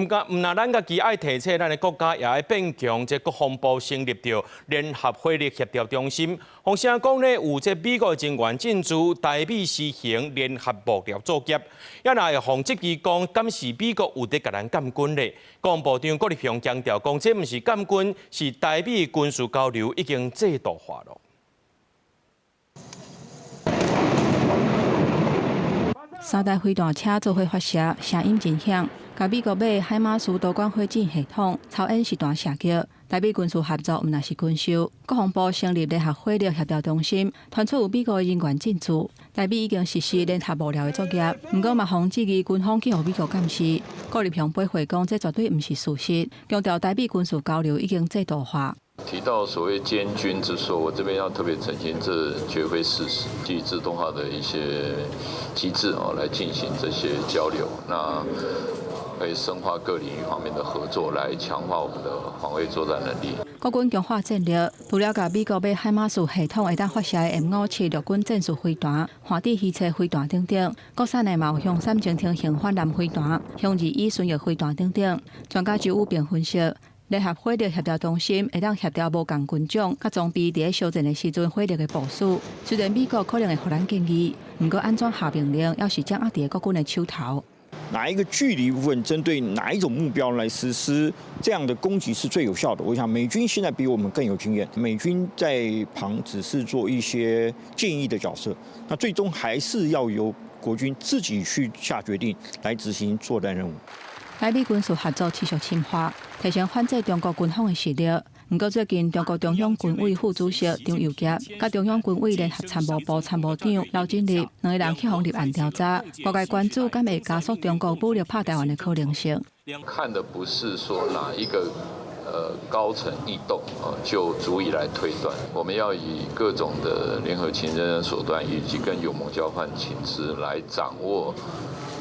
毋但咱家己愛提醒咱的國家，也愛變強。這國防部成立著聯合火力協調中心，風聲講咧有這美國人員進駐台美實行聯合幕僚作業，也若會予質疑講，敢是美國有佇共咱監軍咧？國防部長郭立雄強調講，這毋是監軍，是台美軍事交流已經制度化囉。三台飛彈車做伙發射，聲音真響。共美國買海馬斯多管火箭系統操演實彈射擊。台美軍事合作毋但是軍售，國防部成立聯合火力協調中心，傳出有美國人員進駐。台美已經實施聯合幕僚的作業，毋過嘛，予質疑軍方去予美國監視。郭立雄回講，這絕對毋是事實，強調台美軍事交流已經制度化。提到所謂監軍之說，我這邊要特別澄清，這絕非事實。基於自動化的一些機制哦，來進行這些交流，那可以深化各領域方面的合作，來強化我們的防衛作戰能力。國軍強化戰力，除了共美國買海馬斯系統會當發射的 M57陸軍戰術飛彈、環地魚車飛彈等等，國產的嘛有雄三潛艇型反艦飛彈、雄2E巡弋飛彈等等。專家就有並分析，聯合火力協調中心會當協調無仝軍種佮裝備佇咧相戰的時陣火力的部署。雖然美國可能會予咱建議，毋過按怎下命令，猶是掌握佇國軍的手頭。哪一個距離部分針對哪一種目標來實施這樣的攻擊是最有效的？我想美軍現在比我們更有經驗，美軍在旁只是做一些建議的角色，那最終還是要由國軍自己去下決定來執行作戰任務。台美軍事合作持續深化，提升反制中國軍方的實力。毋過最近，中國中央軍委副主席張又俠佮中央軍委聯合參謀部參謀長劉振立兩個人去予立案調查，外界關注敢會加速中國武力拍台灣的可能性。看的不是說哪一個高層異動啊，就足以來推斷。我們要以各種的聯合情偵手段，以及跟友盟交換情資，來掌握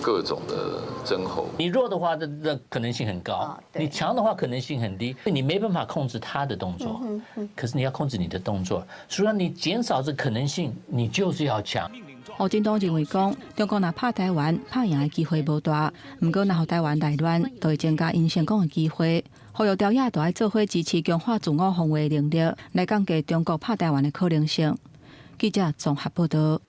各種的徵候。你弱的話，這可能性很高；你強的話，可能性很低。你沒辦法控制他的動作，可是你要控制你的動作。所以你減少這可能性，你就是要強。胡振東認為講，中國若拍台灣，拍贏的機會無大。毋過若予台灣內亂，就會增加𪜶成功的機會。呼籲朝野都愛做伙支持強化自我防衛能力，來降低中國拍台灣的可能性。記者綜合報道。